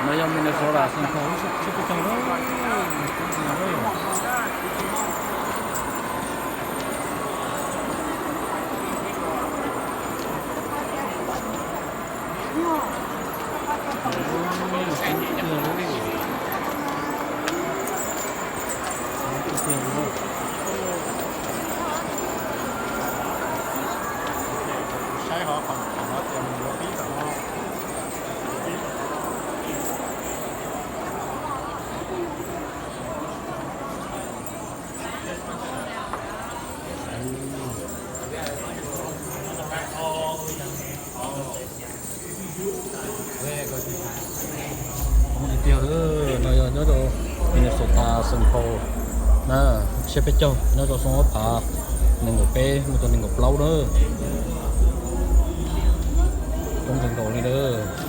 No yog Minnesota Saint Paul, siab peb caug na. Saib hov, qhov no ces mus yuav pib tom no. Tiag, no yog nyob rau Minnesota Saint Paul na, siab peb caug, nyob rau xyoo ob phav nees nkaum peb mus txog nees nkaum plaub na. Coob kawg nkaus li lawm.